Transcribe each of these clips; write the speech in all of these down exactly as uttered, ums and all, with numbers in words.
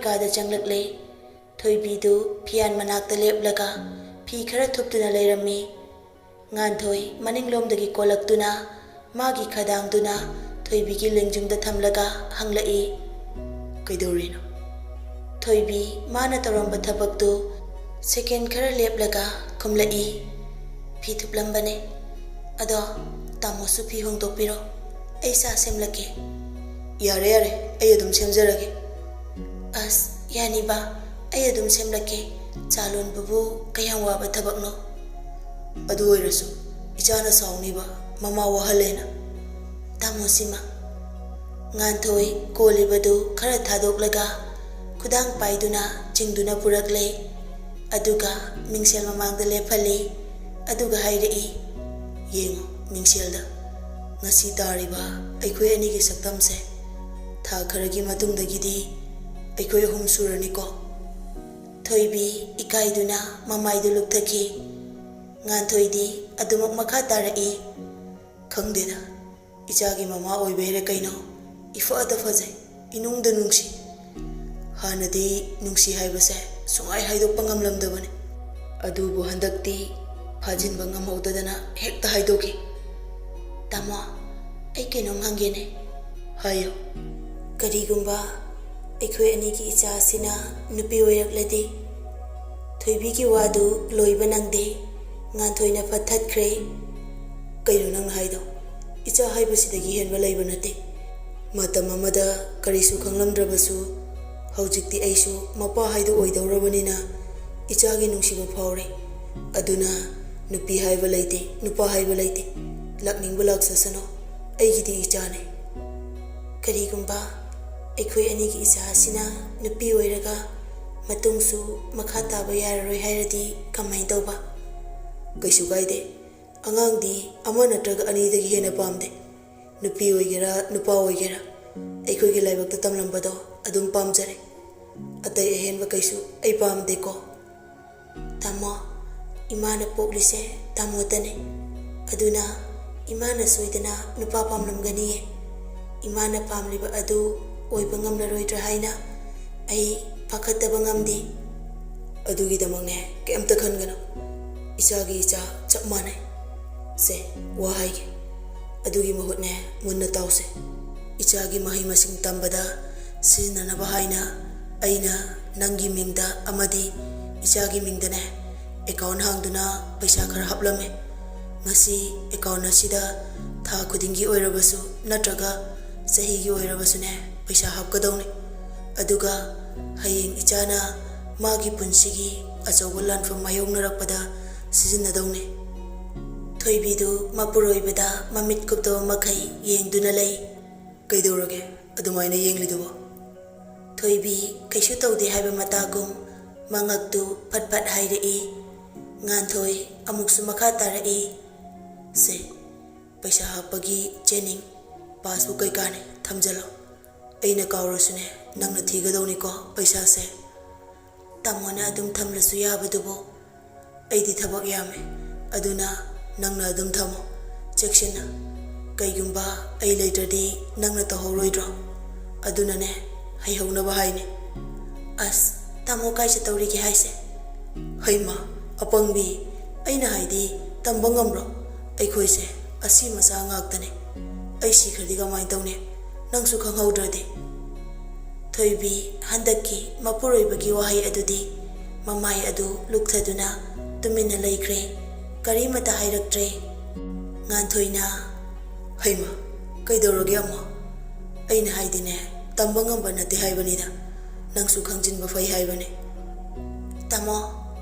ꯀꯥꯗ ꯆꯪꯂꯛꯂꯦ꯫ ꯊꯣꯏꯕꯤꯗꯨ ꯐꯤꯌꯥꯟ ꯃꯅꯥꯛꯇ ꯂꯦꯞꯂꯒ ꯐꯤ ꯈꯔ ꯊꯨꯞꯇꯨꯅ ꯂꯩꯔꯝꯃꯤ꯫ ꯉꯥꯟꯊꯣꯏ ꯃꯅꯤꯡꯂꯣꯝꯗꯒꯤ ꯀꯣꯜꯂꯛꯇꯨꯅ ꯃꯥꯒꯤ ꯈꯗꯥꯡꯗꯨꯅ ꯊꯣꯏꯕꯤꯒꯤ ꯂꯦꯡꯖꯨꯝꯗ ꯊꯝꯂꯒ ꯍꯪꯂꯛꯏ, "ꯀꯩꯗꯧꯔꯤꯅꯣ?" ꯊꯣꯏꯕꯤ ꯃꯥꯅ ꯇꯧꯔꯝꯕ ꯊꯕꯛꯇꯨ ꯁꯦꯀꯦꯟ ꯈꯔ ꯂꯦꯞꯂꯒ ꯈꯨꯝꯂꯛꯏ, "ꯐꯤ ꯊꯨꯞꯂꯝꯕꯅꯦ꯫ ꯑꯗꯣ ꯇꯥꯃꯣꯁꯨ ꯐꯤ ꯍꯣꯡꯗꯣꯛꯄꯤꯔꯣ, ꯑꯩ ꯆꯥ ꯁꯦꯝꯂꯛꯀꯦ꯫" "ꯌꯥꯔꯦ, ꯌꯥꯔꯦ, ꯑꯩ ꯑꯗꯨꯝ ꯁꯦꯝꯖꯔꯒꯦ꯫" "ꯑꯁ, ꯌꯥꯅꯤꯕ, ꯑꯩ ꯑꯗꯨꯝ ꯁꯦꯝꯂꯛꯀꯦ꯫ ꯆꯥ ꯂꯣꯟꯕꯕꯨ ꯀꯌꯥꯝ ꯋꯥꯕ ꯊꯕꯛꯅꯣ?" "ꯑꯗꯨ ꯑꯣꯏꯔꯁꯨ ꯏꯆꯥꯅ ꯁꯥꯎꯅꯤꯕ, ꯃꯃꯥ ꯋꯥꯍꯜꯂꯦꯅ꯫" "ꯇꯥꯃꯣꯁꯤꯃ꯫" ꯉꯥꯟꯊꯣꯏ ꯀꯣꯜꯂꯤꯕꯗꯨ ꯈꯔ ꯊꯥꯗꯣꯛꯂꯒ ꯈꯨꯗꯥꯡ ꯄꯥꯏꯗꯨꯅ ꯆꯤꯡꯗꯨꯅ ꯄꯨꯔꯛꯂꯦ꯫ ꯑꯗꯨꯒ ꯃꯤꯡꯁꯦꯜ ꯃꯃꯥꯡꯗ ꯂꯦꯞꯍꯜꯂꯤ꯫ ꯑꯗꯨꯒ ꯍꯥꯏꯔꯛꯏ, "ꯌꯦꯡꯉꯨ ꯃꯤꯡꯁꯦꯜꯗ, ꯉꯁꯤ ꯇꯥꯔꯤꯕ ꯑꯩꯈꯣꯏ ꯑꯅꯤꯒꯤ ꯁꯛꯇꯝꯁꯦ꯫ ꯊꯥ ꯈꯔꯒꯤ ꯃꯇꯨꯡꯗꯒꯤꯗꯤ ꯑꯩꯈꯣꯏ ꯑꯍꯨꯝ ꯁꯨꯔꯅꯤꯀꯣ?" ꯊꯣꯏꯕꯤ ꯏꯀꯥꯏꯗꯨꯅ ꯃꯃꯥꯏꯗꯨ ꯂꯨꯛꯊꯈꯤ꯫ ꯉꯥꯟꯊꯣꯏꯗꯤ ꯑꯗꯨꯃꯛ ꯃꯈꯥ ꯇꯥꯔꯛꯏ, "ꯈꯪꯗꯦꯗ, ꯏꯆꯥꯒꯤ ꯃꯃꯥ ꯑꯣꯏꯕꯩꯔ ꯀꯩꯅꯣ, ꯏꯐꯗ ꯐꯖꯩ, ꯏꯅꯨꯡꯗ ꯅꯨꯡꯁꯤ꯫ ꯍꯥꯟꯅꯗꯤ ꯅꯨꯡꯁꯤ ꯍꯥꯏꯕꯁꯦ ꯁꯨꯡꯍꯥꯏ ꯍꯥꯏꯗꯣꯛꯄ ꯉꯝꯂꯝꯗꯕꯅꯤ, ꯑꯗꯨꯕꯨ ꯍꯟꯗꯛꯇꯤ ꯐꯥꯖꯤꯟꯕ ꯉꯝꯍꯧꯗꯗꯅ ꯍꯦꯛꯇ ꯍꯥꯏꯗꯣꯛꯈꯤ꯫" "ꯇꯥꯃꯣ, ꯑꯩ ꯀꯩꯅꯣꯝ ꯍꯪꯒꯦꯅꯦ꯫" "ꯍꯥꯏꯌꯨ꯫" "ꯀꯔꯤꯒꯨꯝꯕ ꯑꯩꯈꯣꯏ ꯑꯅꯤꯒꯤ ꯏꯆꯥ ꯑꯁꯤꯅ ꯅꯨꯄꯤ ꯑꯣꯏꯔꯛꯂꯗꯤ?" ꯊꯣꯏꯕꯤꯒꯤ ꯋꯥꯗꯨ ꯂꯣꯏꯕ ꯅꯪꯗꯦ꯫ ꯉꯥꯟꯊꯣꯏꯅ ꯐꯠ ꯊꯠꯈ꯭ꯔꯦ꯫ "ꯀꯩꯅꯣ ꯅꯪꯅ ꯍꯥꯏꯗꯣ? ꯏꯆꯥ ꯍꯥꯏꯕꯁꯤꯗꯒꯤ ꯍꯦꯟꯕ ꯂꯩꯕ ꯅꯠꯇꯦ꯫ ꯃꯇꯝ ꯑꯃꯗ ꯀꯔꯤꯁꯨ ꯈꯪꯂꯝꯗ꯭ꯔꯕꯁꯨ, ꯍꯧꯖꯤꯛꯇꯤ ꯑꯩꯁꯨ ꯃꯄꯥ ꯍꯥꯏꯗꯣ ꯑꯣꯏꯗꯧꯔꯕꯅꯤꯅ ꯏꯆꯥꯒꯤ ꯅꯨꯡꯁꯤꯕ ꯐꯥꯎꯔꯦ꯫ ꯑꯗꯨꯅ ꯅꯨꯄꯤ ꯍꯥꯏꯕ ꯂꯩꯇꯦ, ꯅꯨꯄꯥ ꯍꯥꯏꯕ ꯂꯩꯇꯦ꯫ ꯂꯥꯛꯅꯤꯡꯕ ꯂꯥꯛꯆꯁꯅꯨ, ꯑꯩꯒꯤꯗꯤ ꯏꯆꯥꯅꯦ꯫" "ꯀꯔꯤꯒꯨꯝꯕ ꯑꯩꯈꯣꯏ ꯑꯅꯤꯒꯤ ꯏꯆꯥ ꯑꯁꯤꯅ ꯅꯨꯄꯤ ꯑꯣꯏꯔꯒ ꯃꯇꯨꯡꯁꯨ ꯃꯈꯥ ꯇꯥꯕ ꯌꯥꯔꯔꯣꯏ ꯍꯥꯏꯔꯗꯤ ꯀꯃꯥꯏꯅ ꯇꯧꯕ?" "ꯀꯩꯁꯨ ꯀꯥꯏꯗꯦ꯫ ꯑꯉꯥꯡꯗꯤ ꯑꯃ ꯅꯠꯇ꯭ꯔꯒ ꯑꯅꯤꯗꯒꯤ ꯍꯦꯟꯅ ꯄꯥꯝꯗꯦ꯫ ꯅꯨꯄꯤ ꯑꯣꯏꯒꯦꯔꯥ, ꯅꯨꯄꯥ ꯑꯣꯏꯒꯦꯔꯥ, ꯑꯩꯈꯣꯏꯒꯤ ꯂꯥꯏꯕꯛꯇ ꯇꯝꯂꯝꯕꯗꯣ ꯑꯗꯨꯝ ꯄꯥꯝꯖꯔꯦ꯫ ꯑꯇꯩ ꯑꯍꯦꯟꯕ ꯀꯩꯁꯨ ꯑꯩ ꯄꯥꯝꯗꯦꯀꯣ꯫" "ꯇꯥꯃꯣ, ꯏꯃꯥꯅ ꯄꯣꯛꯂꯤꯁꯦ ꯇꯥꯃꯣꯇꯅꯦ꯫ ꯑꯗꯨꯅ ꯏꯃꯥꯅ ꯁꯣꯏꯗꯅ ꯅꯨꯄꯥ ꯄꯥꯝꯂꯝꯒꯅꯤꯌꯦ꯫ ꯏꯃꯥꯅ ꯄꯥꯝꯂꯤꯕ ꯑꯗꯨ ꯑꯣꯏꯕ ꯉꯝꯂꯔꯣꯏꯗ꯭ꯔꯥ ꯍꯥꯏꯅ ꯑꯩ ꯄꯥꯈꯠꯇꯕ ꯉꯝꯗꯦ꯫ ꯑꯗꯨꯒꯤꯗꯃꯛꯅꯦ ꯀꯩꯝꯇ ꯈꯟꯒꯅꯨ꯫ ꯏꯆꯥꯒꯤ ꯏꯆꯥ ꯆꯞ ꯃꯥꯟꯅꯩ꯫ ꯁꯦ, ꯋꯥ ꯍꯥꯏꯒꯦ꯫ ꯑꯗꯨꯒꯤ ꯃꯍꯨꯠꯅꯦ ꯃꯨꯟꯅ ꯇꯥꯎꯁꯦ꯫ ꯏꯆꯥꯒꯤ ꯃꯍꯩ ꯃꯁꯤꯡ ꯇꯝꯕꯗ ꯁꯤꯖꯤꯟꯅꯅꯕ ꯍꯥꯏꯅ ꯑꯩꯅ ꯅꯪꯒꯤ ꯃꯤꯡꯗ ꯑꯃꯗꯤ ꯏꯆꯥꯒꯤ ꯃꯤꯡꯗꯅꯦ ꯑꯦꯀꯥꯎꯟ ꯍꯥꯡꯗꯨꯅ ꯄꯩꯁꯥ ꯈꯔ ꯍꯥꯞꯂꯝꯃꯦ꯫ ꯃꯁꯤ ꯑꯦꯀꯥꯎꯟ ꯑꯁꯤꯗ ꯊꯥ ꯈꯨꯗꯤꯡꯒꯤ ꯑꯣꯏꯔꯕꯁꯨ ꯅꯠꯇ꯭ꯔꯒ ꯆꯍꯤꯒꯤ ꯑꯣꯏꯔꯕꯁꯨꯅꯦ ꯄꯩꯁꯥ ꯍꯥꯞꯀꯗꯧꯅꯤ꯫ ꯑꯗꯨꯒ ꯍꯌꯦꯡ ꯏꯆꯥꯅ ꯃꯥꯒꯤ ꯄꯨꯟꯁꯤꯒꯤ ꯑꯆꯧꯕ ꯂꯥꯟꯐꯝ ꯃꯥꯌꯣꯛꯅꯔꯛꯄꯗ ꯁꯤꯖꯤꯟꯅꯗꯧꯅꯤ꯫ ꯊꯣꯏꯕꯤꯗꯨ ꯃꯄꯨꯔꯣꯏꯕꯗ ꯃꯃꯤꯠ ꯀꯨꯞꯇꯕ ꯃꯈꯩ ꯌꯦꯡꯗꯨꯅ ꯂꯩ꯫ ꯀꯩꯗꯧꯔꯒꯦ ꯑꯗꯨꯃꯥꯏꯅ ꯌꯦꯡꯂꯤꯗꯨꯕꯣ? ꯊꯣꯏꯕꯤ ꯀꯩꯁꯨ ꯇꯧꯗꯦ ꯍꯥꯏꯕ ꯃꯇꯥꯒꯨꯝ ꯃꯉꯛꯇꯨ ꯐꯠ ꯐꯠ ꯍꯥꯏꯔꯛꯏ꯫ ꯉꯥꯟꯊꯣꯏ ꯑꯃꯨꯛꯁꯨ ꯃꯈꯥ ꯇꯥꯔꯛꯏ꯫ ꯁꯦ, ꯄꯩꯁꯥ ꯍꯥꯞꯄꯒꯤ ꯆꯦꯅꯤꯡ, ꯄꯥꯁꯕꯨꯛ ꯀꯩꯀꯥꯅꯦ ꯊꯝꯖꯜꯂꯣ꯫ ꯑꯩꯅ ꯀꯥꯎꯔꯁꯨꯅꯦ ꯅꯪꯅ ꯊꯤꯒꯗꯧꯅꯤꯀꯣ ꯄꯩꯁꯥꯁꯦ꯫ ꯇꯥꯃꯣꯅ ꯑꯗꯨꯝ ꯊꯝꯂꯁꯨ ꯌꯥꯕꯗꯨꯕꯨ꯫ ꯑꯩꯗꯤ ꯊꯕꯛ ꯌꯥꯝꯃꯦ, ꯑꯗꯨꯅ ꯅꯪꯅ ꯑꯗꯨꯝ ꯊꯝꯃꯣ ꯆꯦꯛꯁꯤꯟꯅ꯫ ꯀꯩꯒꯨꯝꯕ ꯑꯩ ꯂꯩꯇ꯭ꯔꯗꯤ ꯅꯪꯅ ꯇꯧꯍꯧꯔꯣꯏꯗ꯭ꯔꯣ? ꯑꯗꯨꯅꯅꯦ ꯍꯩꯍꯧꯅꯕ ꯍꯥꯏꯅꯦ꯫ ꯑꯁ, ꯇꯥꯃꯣ ꯀꯥꯏ ꯆꯠꯇꯧꯔꯤꯒꯦ ꯍꯥꯏꯁꯦ? ꯍꯩꯃ, ꯑꯄꯪꯕꯤ, ꯑꯩꯅ ꯍꯥꯏꯗꯤ ꯇꯝꯕ ꯉꯝꯕ꯭ꯔꯣ? ꯑꯩꯈꯣꯏꯁꯦ ꯑꯁꯤ ꯃꯆꯥ ꯉꯥꯛꯇꯅꯦ꯫ ꯑꯩ ꯁꯤꯈ꯭ꯔꯗꯤ ꯀꯃꯥꯏꯅ ꯇꯧꯅꯤ? ꯅꯪꯁꯨ ꯈꯪꯍꯧꯗ꯭ꯔꯗꯤ꯫ ꯊꯣꯏꯕꯤ ꯍꯟꯗꯛꯀꯤ ꯃꯄꯨꯔꯣꯏꯕꯒꯤ ꯋꯥꯍꯩ ꯑꯗꯨꯗꯤ ꯃꯃꯥꯏ ꯑꯗꯨ ꯂꯨꯛꯊꯗꯨꯅ ꯇꯨꯃꯤꯟꯅ ꯂꯩꯈ꯭ꯔꯦ꯫ ꯀꯔꯤꯃꯇ ꯍꯥꯏꯔꯛꯇ꯭ꯔꯦ꯫ ꯉꯥꯟꯊꯣꯏꯅ, "ꯍꯩꯃ, ꯀꯩꯗꯧꯔꯒꯦ ꯑꯃ? ꯑꯩꯅ ꯍꯥꯏꯗꯤꯅꯦ, ꯇꯝꯕ ꯉꯝꯕ ꯅꯠꯇꯦ ꯍꯥꯏꯕꯅꯤꯗ꯫ ꯅꯪꯁꯨ ꯈꯪꯖꯤꯟꯕ ꯐꯩ ꯍꯥꯏꯕꯅꯦ꯫" "ꯇꯥꯃꯣ,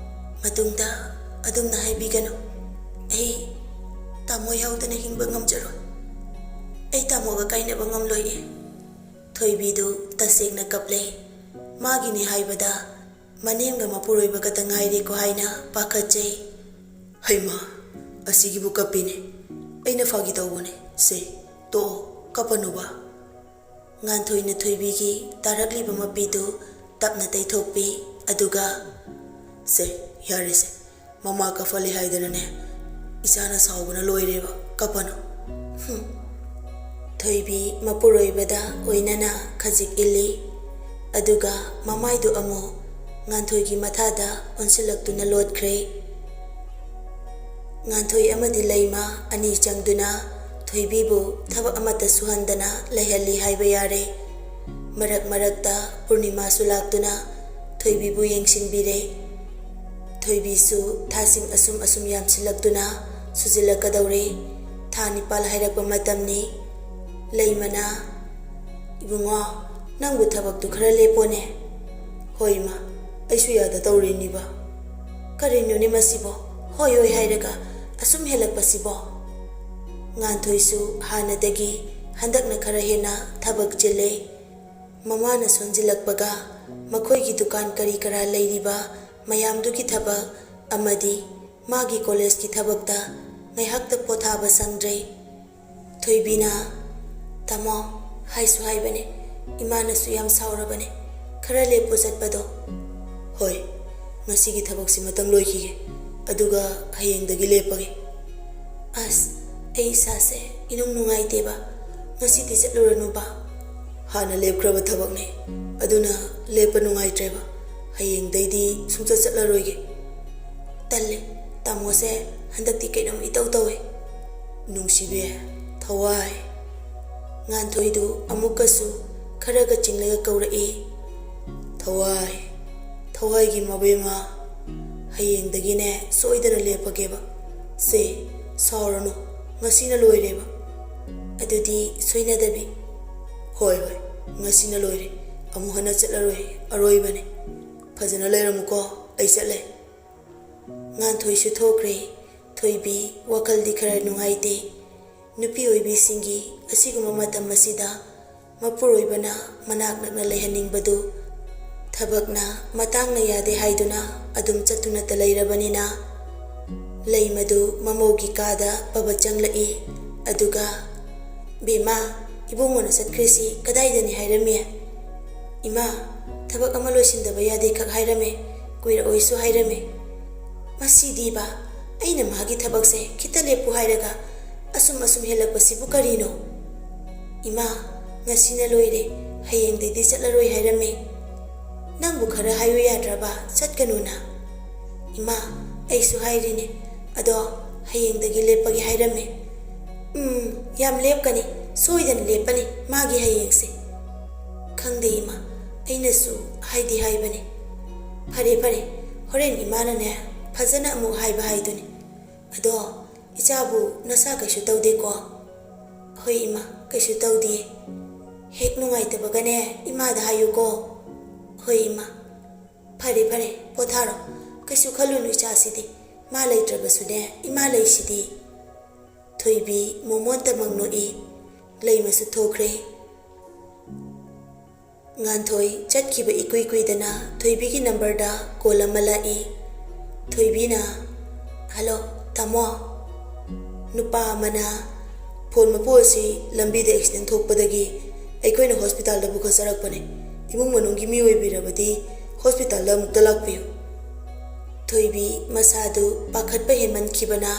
ꯃꯇꯨꯡꯗ ꯑꯗꯨꯝꯅ ꯍꯥꯏꯕꯤꯒꯅꯨ꯫ ꯑꯩ ꯇꯥꯃꯣ ꯌꯥꯎꯗꯅ ꯍꯤꯡꯕ ꯉꯝꯖꯔꯣꯏ꯫ ꯑꯩ ꯇꯥꯃꯣꯒ ꯀꯥꯏꯅꯕ ꯉꯝꯂꯣꯏꯌꯦ꯫" ꯊꯣꯏꯕꯤꯗꯨ ꯇꯁꯦꯡꯅ ꯀꯞꯂꯦ꯫ ꯃꯥꯒꯤꯅꯤ ꯍꯥꯏꯕꯗ ꯃꯅꯦꯝꯒ ꯃꯄꯨꯔꯣꯏꯕ ꯈꯛꯇ ꯉꯥꯏꯔꯦꯀꯣ ꯍꯥꯏꯅ ꯄꯥꯈꯠꯆꯩ꯫ "ꯍꯩꯃꯥ, ꯑꯁꯤꯒꯤꯕꯨ ꯀꯞꯄꯤꯅꯦ꯫ ꯑꯩꯅ ꯐꯥꯒꯤ ꯇꯧꯕꯅꯦ꯫ ꯁꯦ, ꯇꯣꯛꯑꯣ, ꯀꯞꯄꯅꯨꯕ꯫" ꯉꯥꯟꯊꯣꯏꯅ ꯊꯣꯏꯕꯤꯒꯤ ꯇꯥꯔꯛꯂꯤꯕ ꯃꯄꯤꯗꯨ ꯇꯞꯅ ꯇꯩꯊꯣꯛꯄꯤ꯫ ꯑꯗꯨꯒ, "ꯁꯦ, ꯌꯥꯔꯦꯁꯦ꯫ ꯃꯃꯥ ꯀꯞꯍꯜꯂꯤ ꯍꯥꯏꯗꯅꯅꯦ ꯏꯆꯥꯅ ꯁꯥꯎꯕꯅ ꯂꯣꯏꯔꯦꯕ꯫ ꯀꯞꯄꯅꯨ꯫" ꯍꯨꯝ꯫ ꯊꯣꯏꯕꯤ ꯃꯄꯨꯔꯣꯏꯕꯗ ꯑꯣꯏꯅꯅ ꯈꯖꯤꯛ ꯏꯜꯂꯤ꯫ ꯑꯗꯨꯒ ꯃꯃꯥꯏꯗꯨ ꯑꯃꯨꯛ ꯉꯥꯟꯊꯣꯏꯒꯤ ꯃꯊꯥꯗ ꯑꯣꯟꯁꯤꯜꯂꯛꯇꯨꯅ ꯂꯣꯠꯈ꯭ꯔꯦ꯫ ꯉꯥꯟꯊꯣꯏ ꯑꯃꯗꯤ ꯂꯩꯃ ꯑꯅꯤ ꯆꯪꯗꯨꯅ ꯊꯣꯏꯕꯤꯕꯨ ꯊꯕꯛ ꯑꯃꯠꯇ ꯁꯨꯍꯟꯗꯅ ꯂꯩꯍꯜꯂꯤ ꯍꯥꯏꯕ ꯌꯥꯔꯦ꯫ ꯃꯔꯛ ꯃꯔꯛꯇ ꯄꯨꯔꯅꯤꯃꯥꯁꯨ ꯂꯥꯛꯇꯨꯅ ꯊꯣꯏꯕꯤꯕꯨ ꯌꯦꯡꯁꯤꯟꯕꯤꯔꯦ꯫ ꯊꯣꯏꯕꯤꯁꯨ ꯊꯥꯁꯤꯡ ꯑꯁꯨꯝ ꯑꯁꯨꯝ ꯌꯥꯝꯁꯤꯜꯂꯛꯇꯨꯅ ꯁꯨꯖꯤꯜꯂꯛꯀꯗꯧꯔꯦ꯫ ꯊꯥ ꯅꯤꯄꯥꯜ ꯍꯥꯏꯔꯛꯄ ꯃꯇꯝꯅꯤ꯫ ꯂꯩꯃꯅ, "ꯏꯕꯨꯡꯉꯣ, ꯅꯪꯕꯨ ꯊꯕꯛꯇꯨ ꯈꯔ ꯂꯦꯞꯄꯣꯅꯦ꯫" "ꯍꯣꯏ ꯏꯃꯥ, ꯑꯩꯁꯨ ꯌꯥꯗ ꯇꯧꯔꯤꯅꯤꯕ꯫" "ꯀꯔꯤꯅꯣꯅꯦ ꯃꯁꯤꯕꯣ, ꯍꯣꯏ ꯍꯣꯏ ꯍꯥꯏꯔꯒ ꯑꯁꯨꯝ ꯍꯦꯜꯂꯛꯄꯁꯤꯕꯣ?" ꯉꯥꯟꯊꯣꯏꯁꯨ ꯍꯥꯟꯅꯗꯒꯤ ꯍꯟꯗꯛꯅ ꯈꯔ ꯍꯦꯟꯅ ꯊꯕꯛ ꯆꯤꯜꯂꯦ꯫ ꯃꯃꯥꯅ ꯁꯣꯟꯖꯤꯜꯂꯛꯄꯒ ꯃꯈꯣꯏꯒꯤ ꯗꯨꯀꯥꯟ ꯀꯔꯤ ꯀꯔꯥ ꯂꯩꯔꯤꯕ ꯃꯌꯥꯝꯗꯨꯒꯤ ꯊꯕꯛ ꯑꯃꯗꯤ ꯃꯥꯒꯤ ꯀꯣꯂꯦꯖꯀꯤ ꯊꯕꯛꯇ ꯉꯥꯏꯍꯥꯛꯇ ꯄꯣꯊꯥꯕ ꯁꯪꯗ꯭ꯔꯦ꯫ ꯊꯣꯏꯕꯤꯅ, "ꯇꯥꯃꯣ, ꯍꯥꯏꯁꯨ ꯍꯥꯏꯕꯅꯦ, ꯏꯃꯥꯅꯁꯨ ꯌꯥꯝ ꯁꯥꯎꯔꯕꯅꯦ, ꯈꯔ ꯂꯦꯞꯄꯨ ꯆꯠꯄꯗꯣ꯫" "ꯍꯣꯏ, ꯉꯁꯤꯒꯤ ꯊꯕꯛꯁꯤꯃꯇꯪ ꯂꯣꯏꯈꯤꯒꯦ, ꯑꯗꯨꯒ ꯍꯌꯦꯡꯗꯒꯤ ꯂꯦꯞꯄꯒꯦ꯫" "ꯑꯁ, ꯑꯩ ꯏꯁꯥꯁꯦ ꯏꯅꯨꯡ ꯅꯨꯡꯉꯥꯏꯇꯦꯕ, ꯉꯁꯤꯗꯤ ꯆꯠꯂꯨꯔꯅꯨꯕ꯫" "ꯍꯥꯟꯅ ꯂꯦꯞꯈ꯭ꯔꯕ ꯊꯕꯛꯅꯦ, ꯑꯗꯨꯅ ꯂꯦꯞꯄ ꯅꯨꯡꯉꯥꯏꯇ꯭ꯔꯦꯕ, ꯍꯌꯦꯡꯗꯩꯗꯤ ꯁꯨꯡꯆꯠ ꯆꯠꯂꯔꯣꯏꯒꯦ꯫" "ꯇꯜꯂꯦ, ꯇꯥꯃꯣꯁꯦ ꯍꯟꯗꯛꯇꯤ ꯀꯩꯅꯣꯝ ꯏꯇꯧ ꯇꯧꯋꯦ꯫" "ꯅꯨꯡꯁꯤꯕꯤ, ꯊꯋꯥꯏ꯫" ꯉꯥꯟꯊꯣꯏꯗꯨ ꯑꯃꯨꯛꯀꯁꯨ ꯈꯔꯒ ꯆꯤꯡꯂꯒ ꯀꯧꯔꯛꯏ꯫ "ꯊꯋꯥꯏ, ꯊꯋꯥꯏꯒꯤ ꯃꯕꯦꯝꯃ, ꯍꯌꯦꯡꯗꯒꯤꯅꯦ ꯁꯣꯏꯗꯅ ꯂꯦꯞꯄꯒꯦꯕ꯫ ꯁꯦ, ꯁꯥꯎꯔꯅꯨ, ꯉꯁꯤꯅ ꯂꯣꯏꯔꯦꯕ꯫" "ꯑꯗꯨꯗꯤ ꯁꯣꯏꯅꯗꯕꯤ꯫" "ꯍꯣꯏ ꯍꯣꯏ, ꯉꯁꯤꯅ ꯂꯣꯏꯔꯦ, ꯑꯃꯨꯛ ꯍꯟꯅ ꯆꯠꯂꯔꯣꯏ, ꯑꯔꯣꯏꯕꯅꯦ꯫ ꯐꯖꯅ ꯂꯩꯔꯝꯃꯨꯀꯣ, ꯑꯩ ꯆꯠꯂꯦ꯫" ꯉꯥꯟꯊꯣꯏꯁꯨ ꯊꯣꯛꯈ꯭ꯔꯦ꯫ ꯊꯣꯏꯕꯤ ꯋꯥꯈꯜꯗꯤ ꯈꯔ ꯅꯨꯡꯉꯥꯏꯇꯦ꯫ ꯅꯨꯄꯤ ꯑꯣꯏꯕꯤꯁꯤꯡꯒꯤ ꯑꯁꯤꯒꯨꯝꯕ ꯃꯇꯝ ꯑꯁꯤꯗ ꯃꯄꯨꯔꯣꯏꯕꯅ ꯃꯅꯥꯛ ꯅꯛꯅ ꯂꯩꯍꯟꯅꯤꯡꯕꯗꯨ ꯊꯕꯛꯅ ꯃꯇꯥꯡꯅ ꯌꯥꯗꯦ ꯍꯥꯏꯗꯨꯅ ꯑꯗꯨꯝ ꯆꯠꯇꯨꯅꯇ ꯂꯩꯔꯕꯅꯤꯅ꯫ ꯂꯩꯃꯗꯨ ꯃꯃꯧꯒꯤ ꯀꯥꯗ ꯄꯕ ꯆꯪꯂꯛꯏ꯫ ꯑꯗꯨꯒ, "ꯕꯦꯝꯃ, ꯏꯕꯨꯡꯉꯣꯅ ꯆꯠꯈ꯭ꯔꯤꯁꯤ ꯀꯗꯥꯏꯗꯅꯤ ꯍꯥꯏꯔꯝꯃꯤ?" "ꯏꯃꯥ, ꯊꯕꯛ ꯑꯃ ꯂꯣꯏꯁꯤꯟꯗꯕ ꯌꯥꯗꯦ ꯈꯛ ꯍꯥꯏꯔꯝꯃꯦ, ꯀꯨꯏꯔꯛꯑꯣꯏꯁꯨ ꯍꯥꯏꯔꯝꯃꯦ꯫" "ꯃꯁꯤꯗꯤꯕ, ꯑꯩꯅ ꯃꯥꯒꯤ ꯊꯕꯛꯁꯦ ꯈꯤꯇ ꯂꯦꯞꯄꯨ ꯍꯥꯏꯔꯒ ꯑꯁꯨꯝ ꯑꯁꯨꯝ ꯍꯦꯜꯂꯛꯄꯁꯤꯕꯨ ꯀꯔꯤꯅꯣ?" "ꯏꯃꯥ, ꯉꯁꯤꯅ ꯂꯣꯏꯔꯦ, ꯍꯌꯦꯡꯗꯩꯗꯤ ꯆꯠꯂꯔꯣꯏ ꯍꯥꯏꯔꯝꯃꯦ꯫ ꯅꯪꯕꯨ ꯈꯔ ꯍꯥꯏꯌꯨ ꯌꯥꯗ꯭ꯔꯕ? ꯆꯠꯀꯅꯨꯅ꯫ ꯏꯃꯥ, ꯑꯩꯁꯨ ꯍꯥꯏꯔꯤꯅꯦ, ꯑꯗꯣ ꯍꯌꯦꯡꯗꯒꯤ ꯂꯦꯞꯄꯒꯦ ꯍꯥꯏꯔꯝꯃꯦ꯫ ꯎꯝ, ꯌꯥꯝ ꯂꯦꯞꯀꯅꯤ, ꯁꯣꯏꯗꯅ ꯂꯦꯞꯄꯅꯤ ꯃꯥꯒꯤ ꯍꯌꯦꯡꯁꯦ꯫ ꯈꯪꯗꯦ ꯏꯃꯥ, ꯑꯩꯅꯁꯨ ꯍꯥꯏꯗꯤ ꯍꯥꯏꯕꯅꯦ꯫ ꯐꯔꯦ ꯐꯔꯦ, ꯍꯣꯔꯦꯟ ꯏꯃꯥꯅꯅꯦ ꯐꯖꯅ ꯑꯃꯨꯛ ꯍꯥꯏꯕ ꯍꯥꯏꯗꯨꯅꯤ꯫ ꯑꯗꯣ ꯏꯆꯥꯕꯨ ꯅꯁꯥ ꯀꯩꯁꯨ ꯇꯧꯗꯦꯀꯣ? ꯍꯣꯏ ꯏꯃꯥ, ꯀꯩꯁꯨ ꯇꯧꯗꯤꯌꯦ꯫ ꯍꯦꯛ ꯅꯨꯡꯉꯥꯏꯇꯕꯒꯅꯦ ꯏꯃꯥꯗ ꯍꯥꯏꯌꯨꯀꯣ꯫ ꯍꯣꯏ ꯏꯃꯥ꯫ ꯐꯔꯦ ꯐꯔꯦ, ꯄꯣꯊꯥꯔꯣ꯫ ꯀꯩꯁꯨ ꯈꯜꯂꯨꯅꯨ ꯏꯆꯥꯁꯤꯗꯤ꯫ ꯃꯥ ꯂꯩꯇ꯭ꯔꯕꯁꯨꯅꯦ ꯏꯃꯥ ꯂꯩꯁꯤꯗꯤ꯫ ꯊꯣꯏꯕꯤ ꯃꯣꯃꯣꯟꯇꯃꯛ ꯅꯣꯛꯏ꯫ ꯂꯩꯃꯁꯨ ꯊꯣꯛꯈ꯭ꯔꯦ꯫ ꯉꯥꯟꯊꯣꯏ ꯆꯠꯈꯤꯕ ꯏꯀꯨꯏ ꯀꯨꯏꯗꯅ ꯊꯣꯏꯕꯤꯒꯤ ꯅꯝꯕꯔꯗ ꯀꯣꯜ ꯑꯃ ꯂꯥꯛꯏ꯫ ꯊꯣꯏꯕꯤꯅ, "ꯍꯜꯂꯣ, ꯇꯥꯃꯣ?" ꯅꯨꯄꯥ ꯑꯃꯅ, "ꯐꯣꯟ ꯃꯄꯨ ꯑꯁꯤ ꯂꯝꯕꯤꯗ ꯑꯦꯛꯁꯤꯗꯦꯟ ꯊꯣꯛꯄꯗꯒꯤ ꯑꯩꯈꯣꯏꯅ ꯍꯣꯁꯄꯤꯇꯥꯜꯗ ꯄꯨꯈꯠꯆꯔꯛꯄꯅꯦ꯫ ꯏꯃꯨꯡ ꯃꯅꯨꯡꯒꯤ ꯃꯤ ꯑꯣꯏꯕꯤꯔꯕꯗꯤ ꯍꯣꯁꯄꯤꯇꯥꯜꯗ ꯑꯃꯨꯛꯇ ꯂꯥꯛꯄꯤꯌꯨ꯫" ꯊꯣꯏꯕꯤ ꯃꯁꯥꯗꯨ ꯄꯥꯈꯠꯄ ꯍꯦꯟꯃꯟꯈꯤꯕꯅ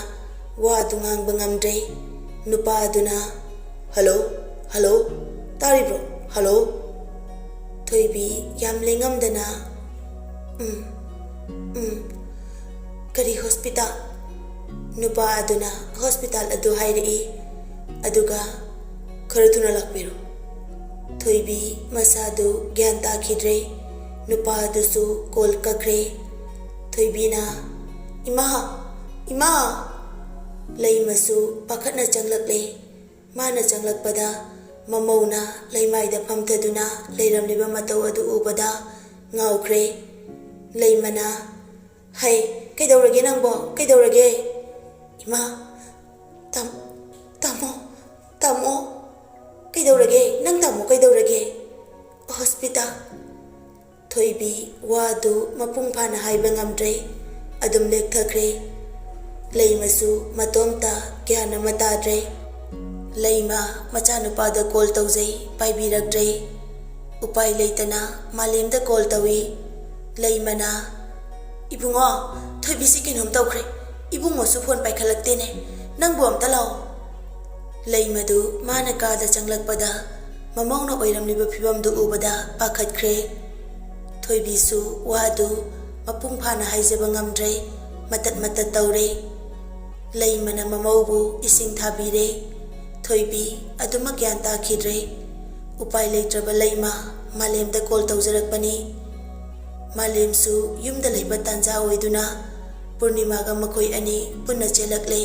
ꯋꯥꯗꯨ ꯉꯥꯡꯕ ꯉꯝꯗ꯭ꯔꯦ꯫ ꯅꯨꯄꯥ ꯑꯗꯨꯅ, "ꯍꯜꯂꯣ, ꯍꯜꯂꯣ, ꯇꯥꯔꯤꯕ꯭ꯔꯣ? ꯍꯜꯂꯣ?" ꯊꯣꯏꯕꯤ ꯌꯥꯝ ꯂꯦꯡꯉꯝꯗꯅ, "ꯎꯝ, ꯎꯝ, ꯀꯔꯤ ꯍꯣꯁꯄꯤꯇꯥꯜ?" ꯅꯨꯄꯥ ꯑꯗꯨꯅ ꯍꯣꯁꯄꯤꯇꯥꯜ ꯑꯗꯨ ꯍꯥꯏꯔꯛꯏ, ꯑꯗꯨꯒ, "ꯈꯔ ꯊꯨꯅ ꯂꯥꯛꯄꯤꯔꯣ꯫" ꯊꯣꯏꯕꯤ ꯃꯁꯥꯗꯨ ꯒ꯭ꯌꯥꯟ ꯇꯥꯈꯤꯗ꯭ꯔꯦ꯫ ꯅꯨꯄꯥ ꯑꯗꯨꯁꯨ ꯀꯣꯜ ꯀꯛꯈ꯭ꯔꯦ꯫ ꯊꯣꯏꯕꯤꯅ, "ꯏꯃꯥ! ꯏꯃꯥ!" ꯂꯩꯃꯁꯨ ꯄꯥꯈꯠꯅ ꯆꯪꯂꯛꯂꯦ꯫ ꯃꯥꯅ ꯆꯪꯂꯛꯄꯗ ꯃꯃꯧꯅ ꯂꯩꯃꯥꯏꯗ ꯐꯝꯊꯗꯨꯅ ꯂꯩꯔꯝꯂꯤꯕ ꯃꯇꯧ ꯑꯗꯨ ꯎꯕꯗ ꯉꯥꯎꯈ꯭ꯔꯦ꯫ ꯂꯩꯃꯅ, "ꯍꯩ, ꯀꯩꯗꯧꯔꯒꯦ ꯅꯪꯕꯣ? ꯀꯩꯗꯧꯔꯒꯦ?" "ꯏꯃꯥ, ꯇꯥꯝ-, ꯇꯥꯃꯣ, ꯇꯥꯃꯣ, ꯀꯩꯗꯧꯔꯒꯦ? ꯅꯪ ꯇꯥꯃꯣ ꯀꯩꯗꯧꯔꯒꯦ?" "ꯍꯣꯁꯄꯤꯇꯥꯜ꯫" ꯊꯣꯏꯕꯤ ꯋꯥꯗꯨ ꯃꯄꯨꯡ ꯐꯥꯅ ꯍꯥꯏꯕ ꯉꯝꯗ꯭ꯔꯦ꯫ ꯑꯗꯨꯝ ꯂꯦꯛꯊꯈ꯭ꯔꯦ꯫ ꯂꯩꯃꯁꯨ ꯃꯇꯣꯝꯇ ꯒ꯭ꯌꯥꯟ ꯑꯃ ꯇꯥꯗ꯭ꯔꯦ꯫ ꯂꯩꯃ ꯃꯆꯥꯅꯨꯄꯥꯗ ꯀꯣꯜ ꯇꯧꯖꯩ, ꯄꯥꯏꯕꯤꯔꯛꯇ꯭ꯔꯦ꯫ ꯎꯄꯥꯏ ꯂꯩꯇꯅ ꯃꯥꯂꯦꯝꯗ ꯀꯣꯜ ꯇꯧꯏ꯫ ꯂꯩꯃꯅ, "ꯏꯕꯨꯡꯉꯣ, ꯊꯣꯏꯕꯤꯁꯤ ꯀꯩꯅꯣꯝ ꯇꯧꯈ꯭ꯔꯦ꯫ ꯏꯕꯨꯡꯉꯣꯁꯨ ꯐꯣꯟ ꯄꯥꯏꯈꯠꯂꯛꯇꯦꯅꯦ꯫ ꯅꯪꯕꯨ ꯑꯝꯇ ꯂꯥꯛꯑꯣ꯫" ꯂꯩꯃꯗꯨ ꯃꯥꯅ ꯀꯥꯗ ꯆꯪꯂꯛꯄꯗ ꯃꯃꯧꯅ ꯑꯣꯏꯔꯝꯂꯤꯕ ꯐꯤꯕꯝꯗꯨ ꯎꯕꯗ ꯄꯥꯈꯠꯈ꯭ꯔꯦ꯫ ꯊꯣꯏꯕꯤꯁꯨ ꯋꯥꯗꯨ ꯃꯄꯨꯡ ꯐꯥꯅ ꯍꯥꯏꯖꯕ ꯉꯝꯗ꯭ꯔꯦ, ꯃꯇꯠ ꯃꯇꯠ ꯇꯧꯔꯦ꯫ ꯂꯩꯃꯅ ꯃꯃꯧꯕꯨ ꯏꯁꯤꯡ ꯊꯥꯕꯤꯔꯦ꯫ ꯊꯣꯏꯕꯤ ꯑꯗꯨꯃꯛ ꯒ꯭ꯌꯥꯟ ꯇꯥꯈꯤꯗ꯭ꯔꯦ꯫ ꯎꯄꯥꯏ ꯂꯩꯇ꯭ꯔꯕ ꯂꯩꯃ ꯃꯥꯂꯦꯝꯗ ꯀꯣꯜ ꯇꯧꯖꯔꯛꯄꯅꯤ꯫ ꯃꯥꯂꯦꯝꯁꯨ ꯌꯨꯝꯗ ꯂꯩꯕ ꯇꯥꯟꯖꯥ ꯑꯣꯏꯗꯨꯅ ꯄꯨꯔꯅꯤꯃꯥꯒ ꯃꯈꯣꯏ ꯑꯅꯤ ꯄꯨꯟꯅ ꯆꯦꯜꯂꯛꯂꯦ꯫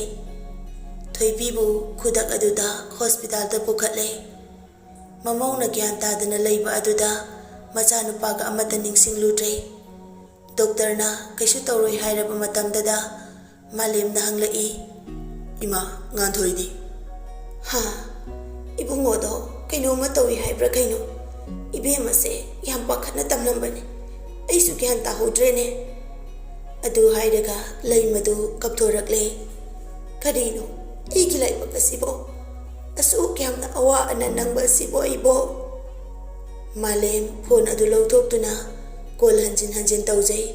ꯊꯣꯏꯕꯤꯕꯨ ꯈꯨꯗꯛ ꯑꯗꯨꯗ ꯍꯣꯁꯄꯤꯇꯥꯜꯗ ꯄꯨꯈꯠꯂꯦ꯫ ꯃꯃꯧꯅ ꯒ꯭ꯌꯥꯟ ꯇꯥꯗꯅ ꯂꯩꯕ ꯑꯗꯨꯗ ꯃꯆꯥꯅꯨꯄꯥꯒ ꯑꯃꯠꯇ ꯅꯤꯡꯁꯤꯡꯂꯨꯗ꯭ꯔꯦ꯫ ꯗꯣꯛꯇꯔꯅ ꯀꯩꯁꯨ ꯇꯧꯔꯣꯏ ꯍꯥꯏꯔꯕ ꯃꯇꯝꯗꯗ ꯃꯥꯂꯦꯝꯅ ꯍꯪꯂꯛꯏ, "ꯏꯃꯥ, ꯉꯥꯟꯊꯣꯏꯗꯤ?" "ꯍꯥ, ꯏꯕꯨꯡꯉꯣꯗꯣ ꯀꯩꯅꯣꯝꯃ ꯇꯧꯏ ꯍꯥꯏꯕ꯭ꯔꯥ ꯀꯩꯅꯣ? ꯏꯕꯦꯝꯃꯁꯦ ꯌꯥꯝ ꯄꯥꯈꯠꯅ ꯇꯝꯂꯝꯕꯅꯤ꯫ ꯑꯩꯁꯨ ꯒ꯭ꯌꯥꯟ ꯇꯥꯍꯧꯗ꯭ꯔꯦꯅꯦ"꯫ ꯑꯗꯨ ꯍꯥꯏꯔꯒ ꯂꯩꯃꯗꯨ ꯀꯞꯊꯣꯔꯛꯂꯦ꯫ "ꯀꯔꯤꯅꯣ ꯑꯩꯒꯤ ꯂꯥꯏꯕꯛ ꯑꯁꯤꯕꯣ? ꯑꯁꯨꯛ ꯌꯥꯝꯅ ꯑꯋꯥ ꯑꯅꯥ ꯅꯪꯕ ꯑꯁꯤꯕꯣ ꯑꯩꯕꯣ?" ꯃꯥꯂꯦꯝ ꯐꯣꯟ ꯑꯗꯨ ꯂꯧꯊꯣꯛꯇꯨꯅ ꯀꯣꯜ ꯍꯟꯖꯤꯟ ꯍꯟꯖꯤꯟ ꯇꯧꯖꯩ,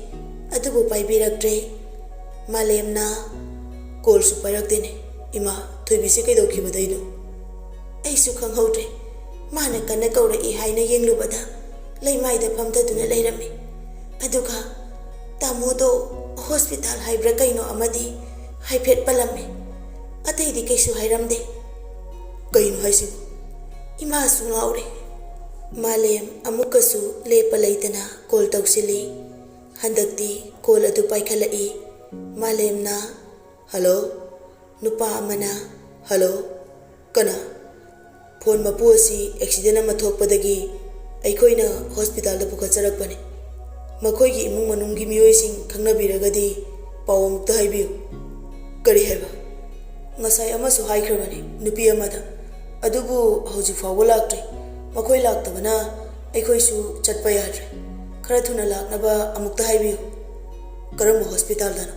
ꯑꯗꯨꯕꯨ ꯄꯥꯏꯕꯤꯔꯛꯇ꯭ꯔꯦ꯫ ꯃꯥꯂꯦꯝꯅ ꯀꯣꯜꯁꯨ ꯄꯥꯏꯔꯛꯇꯦꯅꯦ꯫ "ꯏꯃꯥ, ꯊꯣꯏꯕꯤꯁꯦ ꯀꯩꯗꯧꯈꯤꯕꯗꯩꯅꯣ?" "ꯑꯩꯁꯨ ꯈꯪꯍꯧꯗ꯭ꯔꯦ꯫ ꯃꯥꯅ ꯀꯟꯅ ꯀꯧꯔꯛꯏ ꯍꯥꯏꯅ ꯌꯦꯡꯂꯨꯕꯗ ꯂꯩꯃꯥꯏꯗ ꯐꯝꯊꯗꯨꯅ ꯂꯩꯔꯝꯃꯤ꯫ ꯑꯗꯨꯒ ꯇꯥꯃꯣꯗꯣ ꯍꯣꯁꯄꯤꯇꯥꯜ ꯍꯥꯏꯕ꯭ꯔꯥ ꯀꯩꯅꯣ ꯑꯃꯗꯤ ꯍꯥꯏꯐꯦꯠ ꯄꯜꯂꯝꯃꯤ꯫ ꯑꯇꯩꯗꯤ ꯀꯩꯁꯨ ꯍꯥꯏꯔꯝꯗꯦ"꯫ "ꯀꯩꯅꯣ ꯍꯥꯏꯁꯤꯕꯣ?" ꯏꯃꯥꯁꯨ ꯉꯥꯎꯔꯦ꯫ ꯃꯥꯂꯦꯝ ꯑꯃꯨꯛꯀꯁꯨ ꯂꯦꯞꯄ ꯂꯩꯇꯅ ꯀꯣꯜ ꯇꯧꯁꯤꯜꯂꯤ꯫ ꯍꯟꯗꯛꯇꯤ ꯀꯣꯜ ꯑꯗꯨ ꯄꯥꯏꯈꯠꯂꯛꯏ꯫ ꯃꯥꯂꯦꯝꯅ, "ꯍꯜꯂꯣ?" ꯅꯨꯄꯥ ꯑꯃꯅ, "ꯍꯜꯂꯣ? ꯀꯅꯥ?" "ꯐꯣꯟ ꯃꯄꯨ ꯑꯁꯤ ꯑꯦꯛꯁꯤꯗꯦꯟ ꯑꯃ ꯊꯣꯛꯄꯗꯒꯤ ꯑꯩꯈꯣꯏꯅ ꯍꯣꯁꯄꯤꯇꯥꯜꯗ ꯄꯨꯈꯠꯆꯔꯛꯄꯅꯤ꯫ ꯃꯈꯣꯏꯒꯤ ꯏꯃꯨꯡ ꯃꯅꯨꯡꯒꯤ ꯃꯤꯑꯣꯏꯁꯤꯡ ꯈꯪꯅꯕꯤꯔꯒꯗꯤ ꯄꯥꯎ ꯑꯃꯨꯛꯇ ꯍꯥꯏꯕꯤꯌꯨ"꯫ "ꯀꯔꯤ ꯍꯥꯏꯕ?" "ꯉꯁꯥꯏ ꯑꯃꯁꯨ ꯍꯥꯏꯈ꯭ꯔꯕꯅꯤ ꯅꯨꯄꯤ ꯑꯃꯗ, ꯑꯗꯨꯕꯨ ꯍꯧꯖꯤꯛ ꯐꯥꯎꯕ ꯂꯥꯛꯇ꯭ꯔꯤ꯫ ꯃꯈꯣꯏ ꯂꯥꯛꯇꯕꯅ ꯑꯩꯈꯣꯏꯁꯨ ꯆꯠꯄ ꯌꯥꯗ꯭ꯔꯦ꯫ ꯈꯔ ꯊꯨꯅ ꯂꯥꯛꯅꯕ ꯑꯃꯨꯛꯇ ꯍꯥꯏꯕꯤꯌꯨ"꯫ "ꯀꯔꯝꯕ ꯍꯣꯁꯄꯤꯇꯥꯜꯗꯅꯣ?"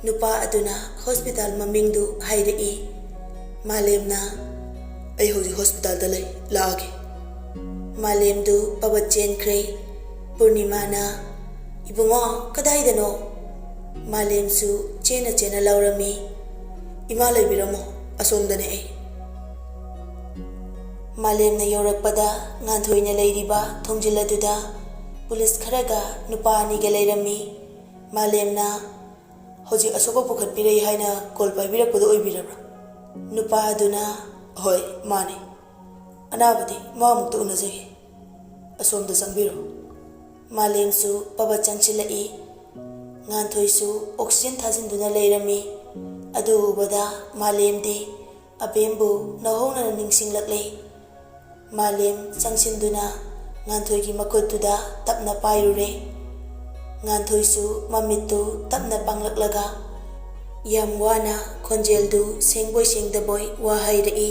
ꯅꯨꯄꯥ ꯑꯗꯨꯅ ꯍꯣꯁꯄꯤꯇꯥꯜ ꯃꯃꯤꯡꯗꯨ ꯍꯥꯏꯔꯛꯏ꯫ ꯃꯥꯂꯦꯝꯅ, "ꯑꯩ ꯍꯧꯖꯤꯛ ꯍꯣꯁꯄꯤꯇꯥꯜꯗ ꯂꯩ, ꯂꯥꯛꯑꯒꯦ"꯫ ꯃꯥꯂꯦꯝꯗꯨ ꯄꯕꯠ ꯆꯦꯟꯈ꯭ꯔꯦ꯫ ꯄꯨꯔꯅꯤꯃꯥꯅ, "ꯏꯕꯨꯡꯉꯣ, ꯀꯗꯥꯏꯗꯅꯣ?" ꯃꯥꯂꯦꯝꯁꯨ ꯆꯦꯟꯅ ꯆꯦꯟꯅ ꯂꯧꯔꯝꯃꯤ꯫ "ꯏꯃꯥ, ꯂꯩꯕꯤꯔꯝꯃꯣ, ꯑꯁꯣꯝꯗꯅꯦ ꯑꯩ"꯫ ꯃꯥꯂꯦꯝꯅ ꯌꯧꯔꯛꯄꯗ ꯉꯥꯟꯊꯣꯏꯅ ꯂꯩꯔꯤꯕ ꯊꯣꯡꯖꯤꯜ ꯑꯗꯨꯗ ꯄꯨꯂꯤꯁ ꯈꯔꯒ ꯅꯨꯄꯥ ꯑꯅꯤꯒ ꯂꯩꯔꯝꯃꯤ꯫ ꯃꯥꯂꯦꯝꯅ "ꯍꯧꯖꯤꯛ ꯑꯁꯣꯛꯄ ꯄꯨꯈꯠꯄꯤꯔꯛꯏ ꯍꯥꯏꯅ ꯀꯣꯜ ꯄꯥꯏꯕꯤꯔꯛꯄꯗꯨ ꯑꯣꯏꯕꯤꯔꯕ꯭ꯔꯥ?" ꯅꯨꯄꯥ ꯑꯗꯨꯅ "ꯍꯣꯏ, ꯃꯥꯅꯤ꯫ ꯑꯅꯥꯕꯗꯤ ꯃꯥ ꯑꯃꯨꯛꯇ ꯎꯅꯖꯒꯦ꯫ ꯑꯁꯣꯝꯗ ꯆꯪꯕꯤꯔꯣ꯫" ꯃꯥꯂꯦꯝꯁꯨ ꯄꯕꯠ ꯆꯪꯁꯤꯜꯂꯛꯏ꯫ ꯉꯥꯟꯊꯣꯏꯁꯨ ꯑꯣꯛꯁꯤꯖꯦꯟ ꯊꯥꯖꯤꯟꯗꯨꯅ ꯂꯩꯔꯝꯃꯤ꯫ ꯑꯗꯨ ꯎꯕꯗ ꯃꯥꯂꯦꯝꯗꯤ ꯑꯕꯦꯝꯕꯨ ꯅꯧꯍꯧꯅꯅ ꯅꯤꯡꯁꯤꯡꯂꯛꯂꯦ꯫ ꯃꯥꯂꯦꯝ ꯆꯪꯁꯤꯟꯗꯨꯅ ꯉꯥꯟꯊꯣꯏꯒꯤ ꯃꯈꯨꯠꯇꯨꯗ ꯇꯞꯅ ꯄꯥꯏꯔꯨꯔꯦ꯫ ꯉꯥꯟꯊꯣꯏꯁꯨ ꯃꯃꯤꯠꯇꯨ ꯇꯞꯅ ꯄꯥꯡꯂꯛꯂꯒ ꯌꯥꯝ ꯋꯥꯅ ꯈꯣꯟꯖꯦꯜꯗꯨ ꯁꯦꯡꯕꯣꯏ ꯁꯦꯡꯗꯕꯣꯏ ꯋꯥ ꯍꯥꯏꯔꯛꯏ꯫